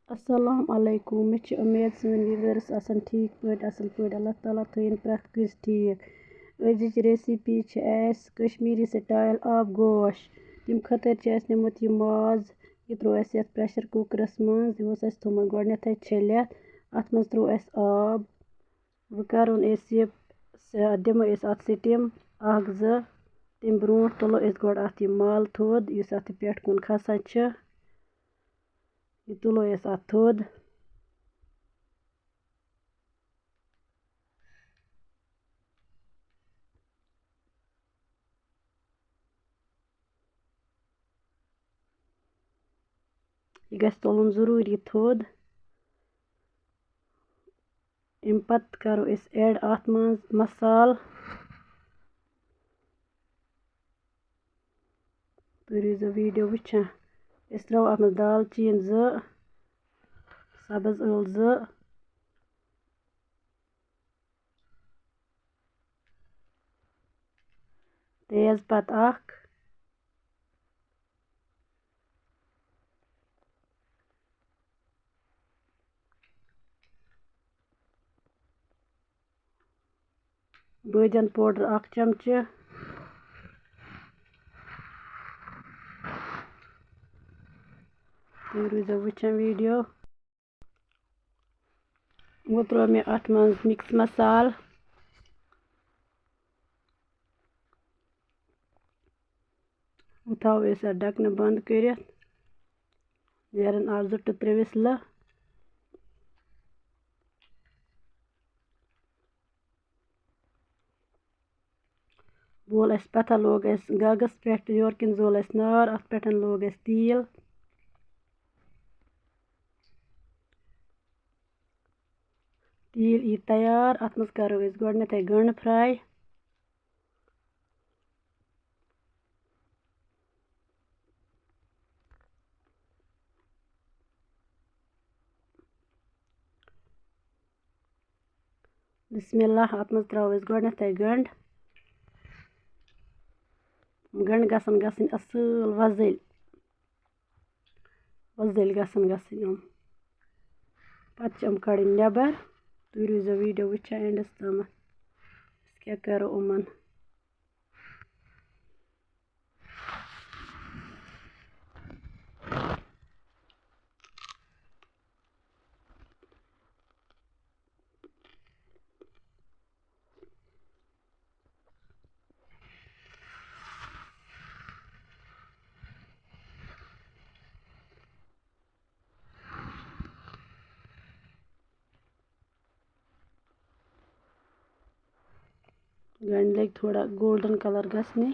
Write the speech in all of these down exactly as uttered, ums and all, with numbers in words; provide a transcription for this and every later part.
السلام علیکم، مےٚ چھِ اُمید سٲنۍ viewers آسَن ٹھیٖک پٲٹھۍ، اَصٕل پٲٹھۍ۔ اللہ تعالیٰ تھٲیِن پرٛٮ۪تھ کٲنٛسہِ ٹھیٖک۔ أزِچ recipe چھِ اَسہِ کشمیٖری style آب گوش۔ تَمہِ خٲطرٕ چھِ اَسہِ نیُمُت یہِ ماز، یہِ ترٛوو اَسہِ یَتھ pressure cookerَس منٛز۔ یہِ اوس اَسہِ تھوٚومُت گۄڈٕنٮ۪تھٕے چھٔلِتھ۔ اَتھ منٛز ترٛوو اَسہِ آب۔ وۄنۍ کَرون أسۍ یہِ، س-، دِمو أسۍ اَتھ steam اَکھ زٕ۔ تَمہِ برٛونٛٹھ تُلو أسۍ گۄڈٕ اَتھ یہِ مَل تھوٚد، یُس اَتھ پٮ۪ٹھ کُن کھسان چھِ۔ یہِ تُلو أسۍ اَتھ تھوٚد۔ یہِ گژھِ تُلُن ضروٗری تھوٚد۔ اَمہِ پَتہٕ کَرو أسۍ add اَتھ منٛز مصالہٕ۔ تُہۍ روٗزیو video وٕچھان۔ أسۍ ترٛاوو اَتھ منٛز دالچیٖن زٕ، سَبٕز ٲلہٕ زٕ، تیز پَتہٕ اَکھ۔ بٲدیان powder اَکھ چمچہٕ۔ تُہۍ روٗزیو وٕچھان video۔ وۄنۍ ترٛوو مےٚ اَتھ منٛز mix مصالہٕ۔ وۄنۍ تھاوو أسۍ اَتھ ڈَکھنہٕ بنٛد کٔرِتھ۔ نیرَن اَتھ زٕ to ترٛےٚ وِسلہٕ۔ وول اَسہِ پَتھر، لوگ اَسہِ گَگَس پٮ۪ٹھ، یورٕ کِنۍ زول اَسہِ نار، اَتھ پٮ۪ٹھ لوگ اَسہِ تیٖل۔ تیٖل یی تیار، اَتھ منٛز کَرو أسۍ گۄڈٕنٮ۪تھٕے گَنٛڈٕ fry۔ بسم اللہ، اَتھ منٛز ترٛاوو أسۍ گۄڈٕنٮ۪تھٕے گَنٛڈٕ۔ گَنٛڈٕ گژھن گژھٕنۍ اَصٕل وۄزٕلۍ۔ وۄزٕلۍ گژھن گژھٕنۍ یِم۔ پَتہٕ چھِ یِم کَڑٕنۍ نٮ۪بر۔ تُہۍ روٗزیو video وٕچھان endس تامَتھ۔ أسۍ کیٛاہ کَرو یِمَن۔ گنڈٕ لٔگۍ تھوڑا golden colour گژھنہِ۔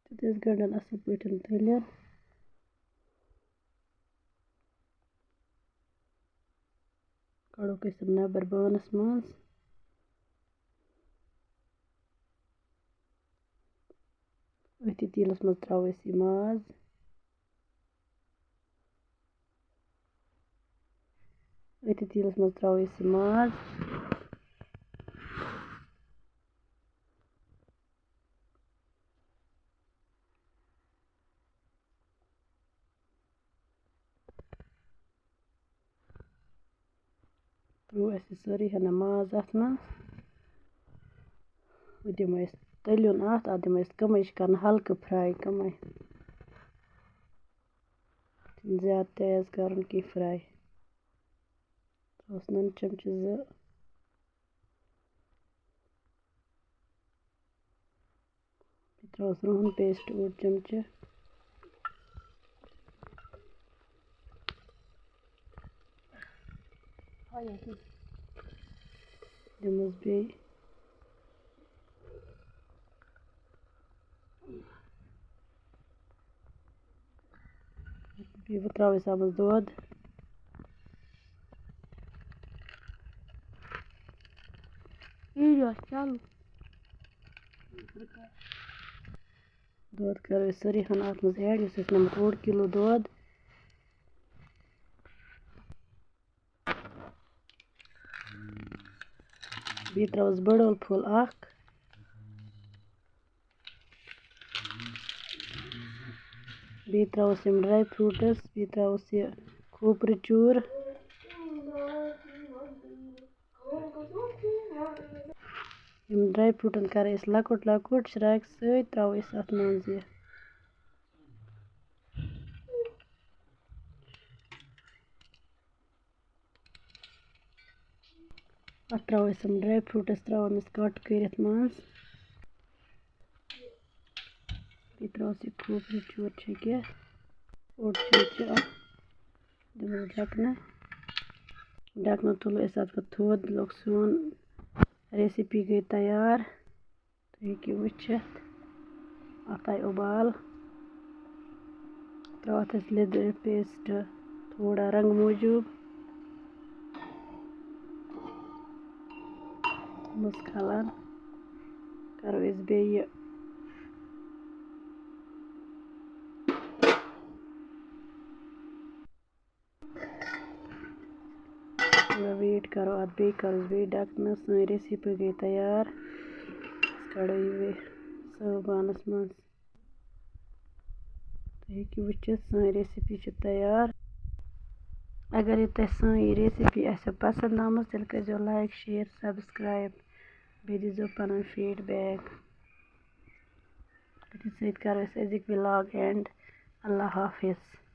تہٕ دِژ گنڈن اَصٕل پٲٹھۍ تٔلِتھ۔ کَڑوکھ أسۍ یِم نٮ۪بر بانَس منٛز۔ أتھی تیٖلَس منٛز ترٛاوو أسۍ یہِ ماز۔ أتھی تیٖلَس منٛز ترٛاوو أسۍ یہِ ماز۔ ترٛوو اَسہِ یہِ سٲرٕے ہنا ماز اَتھ منٛز۔ وۄنۍ دِمو أسۍ تٔلیُن اَتھ، اَتھ دِمو أسۍ کَمٕے، یہِ چھِ کَرُن ہلکہٕ fry کَمٕے۔ زیادٕ تیز کَرُن کینٛہہ fry۔ ترٛووُس نُن چمچہٕ زٕ۔ بیٚیہِ ترٛاوَس رُہن paste اوٚڑ چمچہٕ۔ دِمَس بیٚیہِ۔ یہِ بہٕ ترٛاوٕ أسۍ اَتھ منٛز دۄد۔ یی یوت چلو۔ دۄد کَرو أسۍ سٲری ہَن اَتھ منٛز add، یُس اَسہِ نِمُت اوٚڑ کِلوٗ دۄد۔ بیٚیہِ ترٛاوَس بٔڑ ٲلہٕ پھوٚل اَکھ۔ بیٚیہِ ترٛاوَس یِم dry fruits، بیٚیہِ ترٛاوَس یہِ کھوٗپرٕ چوٗر۔ یِم dry fruitن کَرو أسۍ لۄکُٹ لۄکُٹ شرٛاکہِ سۭتۍ، ترٛاوو أسۍ اَتھ منٛز یہِ۔ اَتھ ترٛاوو أسۍ یِم dry fruits، ترٛاوو أمِس cut کٔرِتھ منٛز۔ بیٚیہِ ترٛاوو أسۍ یہِ کھوٗپرٕ چوٗر چھُ ییٚکیٛاہ، اوٚڑ چھُ ییٚکیٛاہ اَتھ۔ دِمو ڈھکنہٕ۔ ڈھکنہٕ تُلو أسۍ اَتھ پَتہٕ تھوٚد، لوٚگ سون recipe گٔے تیار۔ تُہۍ ہیٚکِو وٕچھِتھ، اَتھ آیہِ اُبال۔ ترٛاوَتھ أسۍ لیٚدٕر paste تھوڑا رنٛگہٕ موٗجوٗب۔ منٛز کھلان۔ کَرو أسۍ بیٚیہِ۔ تھوڑا wait کَرو اَتھ، بیٚیہِ کَرو أسۍ بیٚیہِ ڈَکہٕ نہٕ۔ سٲنۍ recipe گٔے تیار۔ أسۍ کَڑو یہِ بیٚیہِ serve بانَس منٛز۔ تُہۍ ہیٚکِو وٕچھِتھ، سٲنۍ recipe چھِ تیار۔ اگر یہِ تۄہہِ سٲنۍ یہِ recipe آسیو پَسنٛد آمٕژ، تیٚلہِ کٔرۍزیو like، share، subscribe، بیٚیہِ دیٖزیو پَنُن feedback۔ أتھی سۭتۍ کَرو أسۍ أزیُک vlog end۔ اللہ حافظ۔